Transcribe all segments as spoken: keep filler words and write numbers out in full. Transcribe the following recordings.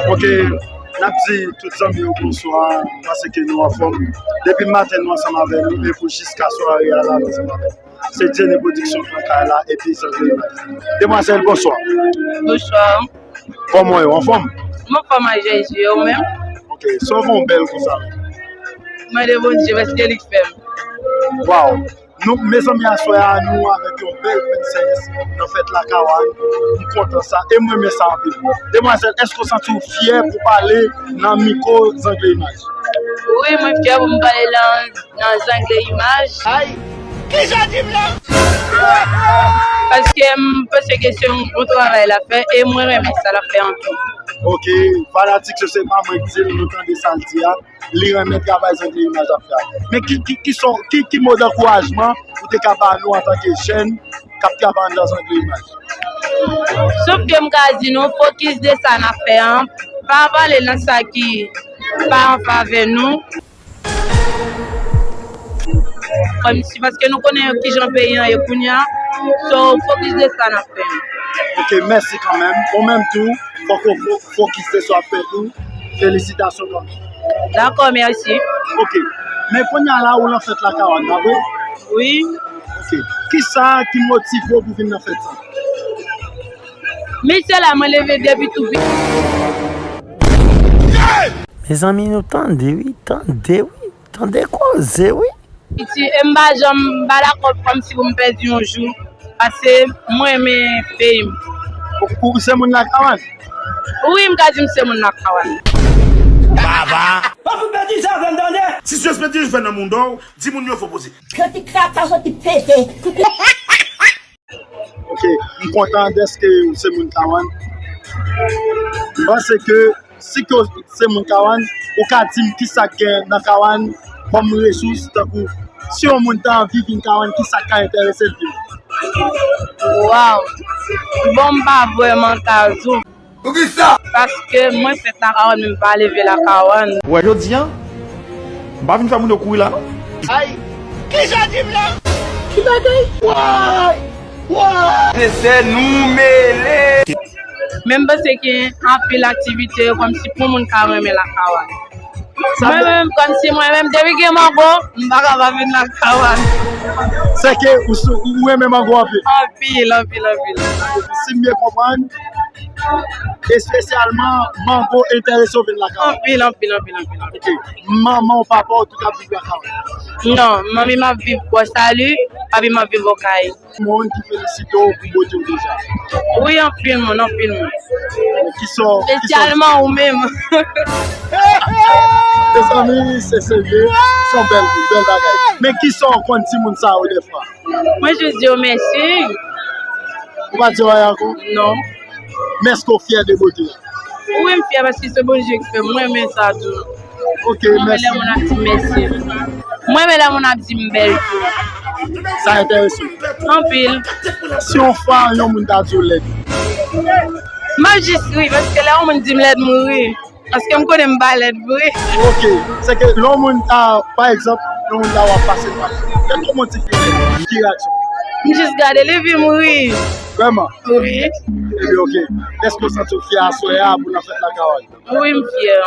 Ok, n ap di tout zanmi yo bonswa. M panse ke nou anfòm. Depi maten nou ansanm avè nou, e pou jiska sware a la, nou ansanm avè nou. Se Djene Pwodiksyon k nan kay la, epi Zangri Imaj. Demwazèl, bonswa. Bonswa. Kòman w ye, w anfòm? M anfòm ak Jezi, ou menm? Ok, sa w fè w bèl konsa? Mande Bondye, paske li k fè m. Waw! Nou, mezanmi, aswè a, nou avèk yon bèl prensès nan fèt Lakawann. M kontan sa, e m renmen sa anpil. Demwazèl, èske w santi w fyè pou pale nan mikwo Zangri Imaj? Wi, mwen fyè pou m pale nan, nan Zangri Imaj. Ay! Kijan di m la? Paske m panse ke se yon bon travay l ap fè, e mwen renmen sa l ap fè anpil. Ok, fanatik yo, se pa mwen k di l, nou tande sa l di a. Li renmen travay Zangri Imaj ap fè a. Men ki, ki, ki, son, ki, ki mo dankourajman ou te ka ba nou antanke jèn k ap travay anndan Zangri Imaj? Sof ke m ka di nou, fokis de sa n ap fè an, pa pale nan sa ki pa an favè nou. Kòmsi, paske nou konnen kijan peyi an ye kounye a, so fokis de sa n ap fè an. Ok, mèsi kanmenm. Ou menm tou, fòk ou fo-, fokis de sa w ap fè tou. Felisitasyon kanmenm. Dakò, mèsi. Ok. Men kounye a la, ou nan fèt Lakawann, pa vre? Wi. Ok. Kisa ki motive w pou vin nan fèt sa? Men se la mwen leve depi tou piti. Mezanmi, nou tande wi, tande wi, tande koze wi. Piti, e m pa janm, m pa dakò kòmsi pou m pèdi yon jou, paske mwen renmen peyi m. Ou, ou se moun Lakawann? Wi, m ka di m se moun Lakawann. Baba. Pa fout betiz avè m, tande! Si se betiz fè nan moun dò, di moun yo fò poze. Soti kaka, soti pete. Ok, m kontan dèske ou se moun Kawann. M panse ke si ke w se moun Kawann, ou ka di m kisa k gen nan Kawann kòm resous, tankou si yon moun ta anvi vin Kawann, kisa k ka enterese l vin? Waw! Bon, m pa vrèman ka di w. Poukisa? Paske mwen fèt Lakawann, men m pa leve Lakawann. Ou wè jodi a, m pa vin fè moun yo kouri la non. Ay, kijan di m la? Ki bagay? Way! Way! Sensè nou mele. Men m panse gen anpil aktivite kòmsi pou moun ka renmen Lakawann. Mwen menm, kòmsi mwen menm, depi gen mango, m pa ka pa vin Lakawann. Sèke ou, ou renmen mango anpil? Anpil, anpil, anpil. Si m byen konprann, espesyalman mango enterese w vin Lakawann? Anpil, anpil, anpil, anpil, anpil. Ok. Manman w, papa w, tout ap viv Lakawann? Non, manmi m ap viv Pò Sali, papi m ap viv Okay. Moun ki felisite w pou bote w deja? Wi, anpil moun, anpil moun. Kisa w, kisa w... Espesyalman ou menm. Mezanmi, se serye, se yon bèl, bèl bagay. Men kisa w konn di moun sa yo dèfwa? Mwen jis di yo mèsi. Ou pa di yo anyen ankò? Non. Men èske w fyè de bote a? Wi, m fyè paske se Bondye ki fè m. Mwen renmen sa tou. Ok, mèsi. Mwen renmen lè moun ap di m mèsi. Mwen renmen lè moun ap di m bèl tou. Sa enterese w? Anpil. Si yon fwa yon moun ta di w lèd? M ap jis ri, paske lè yon moun di m lèd, m ri. Paske m konnen m pa lèd vre. Ok. Sèke lè yon moun ta, pa egzanp, lè yon moun ta w ap pase l, lè yon moun di l lèd, ki reyaksyon? M jis gade l epi m ri. Vrèman? Wi. Ebyen, ok. Èske w santi w fyè aswè a pou nan fèt Lakawann? Wi, m fyè.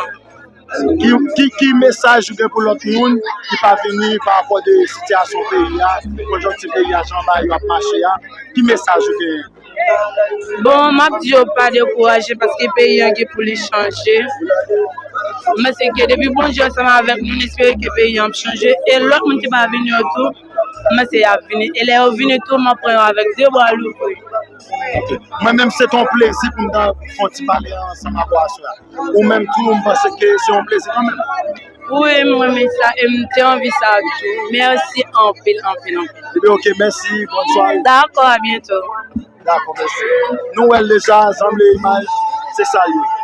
Ki, ki, ki mesaj ou gen pou lòt moun ki pa vini pa rapò de sitiyasyon peyi a, konjonkti peyi a, jan bagay yo ap mache a? Ki mesaj ou gen? Bon, m ap di yo pa dekouraje paske peyi an gen pou li chanje. M panse ke depi Bondye ansanm avèk nou, n espere ke peyi an ap chanje. E lòt moun ki pa vini yo tou, m panse y ap vini. E lè yo vini tou, m ap pran yo avèk de bra louvri. Mwen menm, se te yon plezi pou m ta fè yon ti pale ansanm avè w aswè a. Ou menm tou, m panse ke se yon plezi kanmenm. Wi, m renmen sa e m te anvi sa tou. Mèsi anpil, anpil, anpil. Ebyen, ok, mèsi, bòn sware. Dakò, a byento. Dakò, mèsi. Nou wè l deja, zanmi Imaj, se sa l ye.